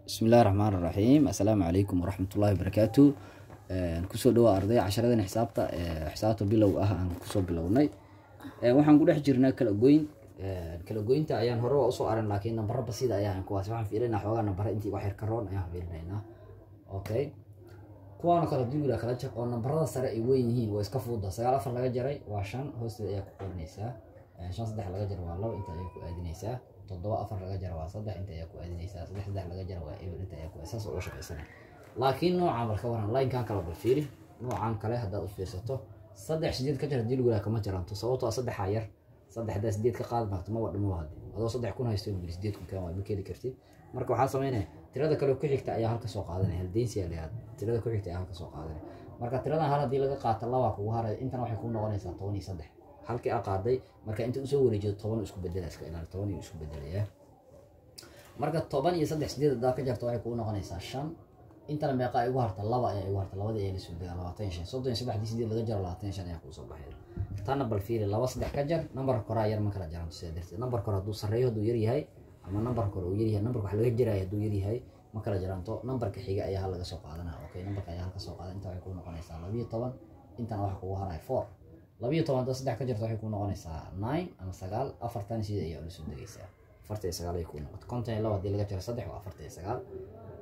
Bismillahi raxmaan raxiim. Assalaamu calaykum waraxmatullahi wabarakaatu. Kusoo dhawaa arday casharadan xisaabta, xisaabta bilow ah aan kusoo bilownay. Waxaan ku dhex jirnaa kala goyn. Kala goynta ayaan hore waa usoo aran, laakiin nambaro basida ayaan kuwaas waxaan fiirinaa xoogaa nambaro intii wax yar ka roon ayaan fiirinaynaa. Okay, kuwaan oo kale haddii wiilaa kala jar oo nambarada sare ay weyn yihiin, waa iska fududa. 9 4 laga jaray waa 5, hoosteeda ayaa ku qorinaysaa. 5 3 laga jaro waa 2, inta ayaa ku aadinaysaa. 7 4 laga jaro waa 3, inta ayaa ku aadinaysaa. 3 3 laga jaro waa eber, inta ayaa ku saas uga shaqaysanay. Laakiin noocan bal ka waran, line-kan kale bal fiiri. Noocan kale haddaad u fiirsato, 3 8 ka jar haddii lagu yidhaha kama jaranto, sababtoo ah saddexaa yar. 3 haddaa 8 ka qaadi maarto maba dhimo. Haddi adoo 3000 haysto guri 8000 keen waa ma keeni kartid. Marka waxaa sameynaya tirada kale ku xigta ayaa halka soo qaadanaya. Haldeynsi ayaa la yidhahdaa, tirada ku xigta ayaa halka soo qaadanaya. Marka tiradan hal haddii laga qaato 2 kugu haray, intana waxay kuu noqonaysaa 13 halkii aa qaaday. Marka inta usoo wareejido 10 isku bedela, iska ilaali, 10 isku bedelayaa. Marka 13 8 haddaa ka jarto waxay kuu noqonaysaa 5. Intana meeqa igu harta? 2 ayaa igu harta, labadii ayaa lasoo degaa, 25. 33 haddii 8 laga jaro 25 ayaa kuusoo baxay. Tanna bal fiiri, 2 3 ka jar, nambarka koraa yar, ma kala jaranto. Sidaa darteed nambarka kore hadduu sarreeyo, hadduu yar yahay ama nambarka kore uu yar yahay, nambarka wax laga jaraayo hadduu yar yahay, ma kala jaranto. Nambarka xiga ayaa hal laga soo qaadanaya. Okay, nambarka ayaa hal ka soo qaadan, inta waxay kuu noqonaysaa 12, intana waxa kugu haraya 4. 12 haddaa 3 ka jarto waxay kuu noqonaysaa 9 ama 9. Afartan sida ayaa ula soo degaysaa, 49 ay kuu noqoto. 52 haddii laga jaro 3 waa 49.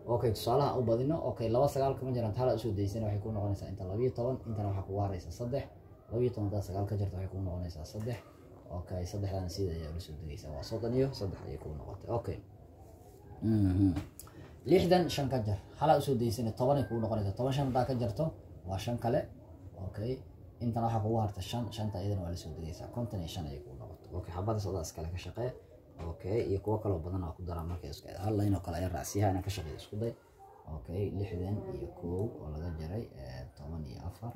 Okay, tusaalaha u badino. Okay, 2 9 kama jaranto, hal usoo daysana waxay kuu noqonaysaa inta 12, intana waxaa kugu haraysa 3. 12 haddaa 9 ka jarto waxay kuu noqonaysaa 3. Okay, saddexdan sida ayaa ula soo degaysaa, waa 33 ayay kuu noqotay. Okay, 60 5 ka jar, halaa usoo daysana, 10 ay kuu noqonaysaa. 10 5 haddaa ka jarto waa 5 kale. Okay, intana waxaa kugu harta 5, shanta iyadana waa lasoo degaysaa, 55 ayay kuu noqotay. Okay, xabadaas adaa iskale ka shaqee. Okay, iyo kuwo kaloo badan waa ku daraa. Marka isku hal line oo kale ayaa raacsiyaha inaan ka shaqeeyo isku day. Okay, 61 oo laga jaray 14,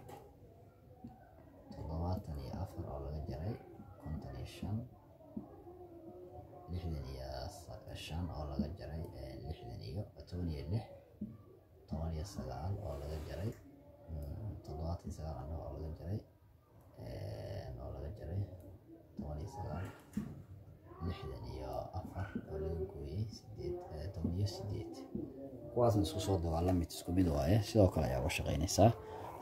74 oo laga jaray 55, 65 oo laga jaray lixdan iyo 16, 19 oo laga jaray 79 annaga oo laga jaray 19, 64 oo laga gooyey 8, 18. Kuwaasna isku soo dawaa la mid, isku mid waaye. Sidoo kale ayaa uga shaqeynaysaa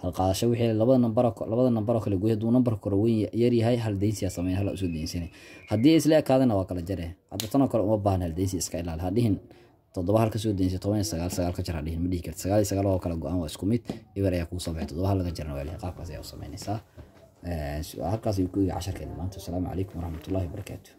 hal qaadasho wixii labada nambar, labada nambar oo kale gooy. Hadduu nambarka kore weyn yar yahay, hal deynsiyaa sameyn, hal usoo deynsanay. Haddii isla ekaadana waa kala jare. Hadda tanoo kale uma baahna hal deynsi, iska ilaali. Ha dhihin 7 hal kasoo deynsa 19 9 ka jar, ha dhihin, ma dhihi karti. 9 iyo 9 oo kala go-an waa isku mid, eber ayaa kuu soo baxay. 7 hal laga jarana waa lix. Qaabkaas ayaa u sameynaysaa. Halkaas ayuu ku eegay casharkeena maanta. Asalaamu calaykum waraxmatullahi wabarakaatu.